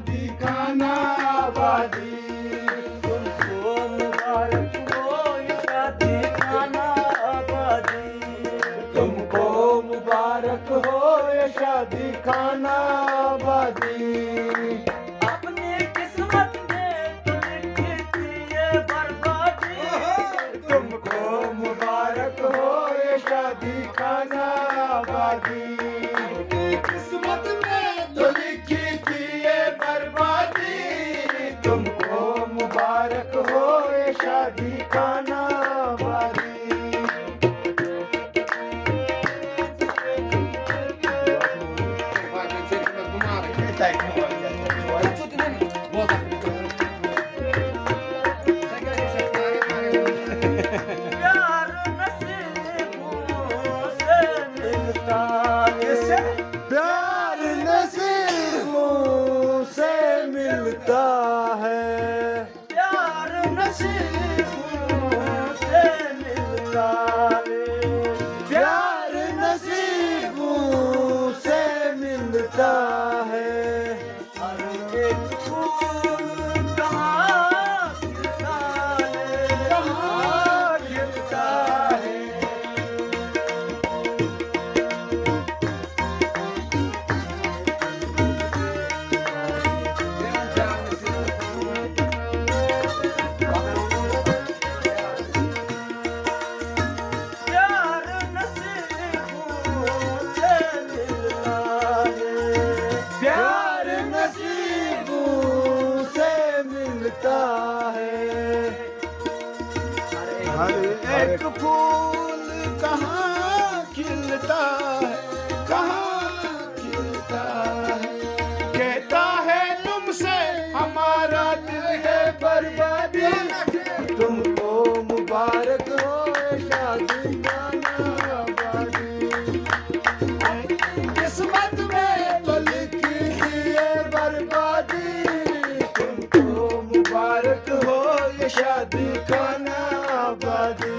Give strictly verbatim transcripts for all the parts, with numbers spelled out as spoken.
خانہ آبادی، تم کو مبارک ہو یہ شادی خانہ آبادی، تم کو مبارک ہو یہ شادی خانہ آبادی۔ اپنی قسمت میں تو لکھی تھی یہ بربادی، تم کو مبارک ہو یہ شادی خانہ آبادی۔ اپنی قسمت میں تو لکھی تھی یہ بربادی، تم کو مبارک ہو یہ شادی خانہ آبادی۔ پیار نصیبوں سے ملتا ہے، پیار نصیبوں سے ملتا ہے، پیار نصیبوں سے ملتا ہے، پیار نصیبوں سے ملتا ہے۔ ہر ایک پھول کہاں کھلتا ہے، کہاں کھلتا ہے۔ پیار نصیبوں سے ملتا ہے، پیار نصیبوں سے ملتا ہے۔ ہر ایک پھول کہاں کھلتا ہے، کہاں کھلتا ہے۔ کہتا ہے تم سے ہمارا دل ہے بربادی، تم کو مبارک ہو یہ شادی خانہ آبادی۔ قسمت میں تو لکھی تھی یہ بربادی، تم کو مبارک ہو یہ شادی خانہ آبادی۔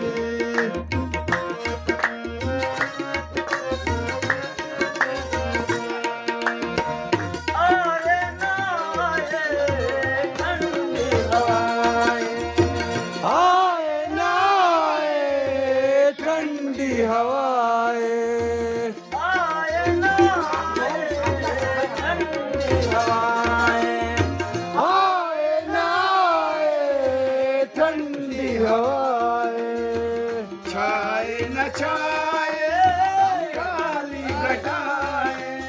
آئے نہ آئے ٹھنڈی ہوائیں، آئے نہ آئے ٹھنڈی ہوائیں، آئے نہ آئے ٹھنڈی ہوائیں، آئے نہ آئے ٹھنڈی ہوائیں۔ چھائے نہ چھائے کالی گھٹائیں،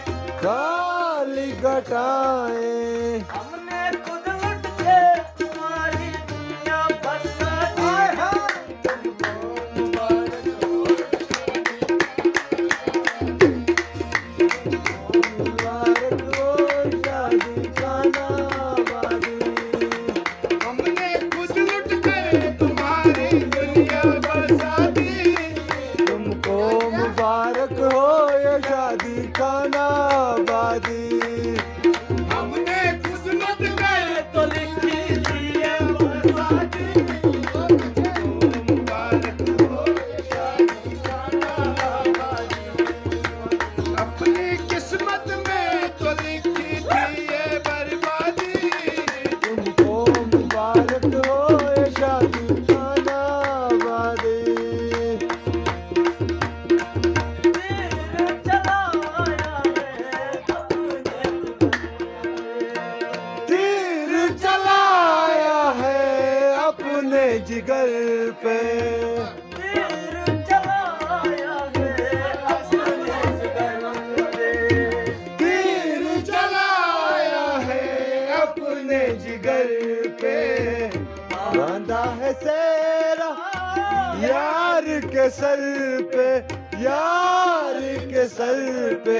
کالی گھٹائیں۔ ہم نے خود لٹ کے تمہاری دنیا برسا دی۔ ہائے ہائے۔ تم کو مبارک ہو مبارک ہو شادی خانہ آبادی۔ ہم نے خود لٹ کر تمہاری دنیا بسا دی۔ تم کو مبارک ہو یہ شادی خانہ آبادی۔ ہم نے قسمت میں تو لکھی تھی یہ بسا دی۔ تم کو مبارک ہو یہ شادی خانہ آبادی۔ اپنی قسمت میں تو لکھی تھی یہ بربادی۔ تم کو مبارک ہو یہ شادی خانہ آبادی۔ تیر چلایا ہے اپنے، تیر چلایا ہے اپنے جگر پہ۔ تیر چلایا ہے اپنے جگر پہ۔ تیر چلایا ہے اپنے جگر پہ۔ باندھا ہے سہرا یار کے سر پہ، یار کے سر پہ۔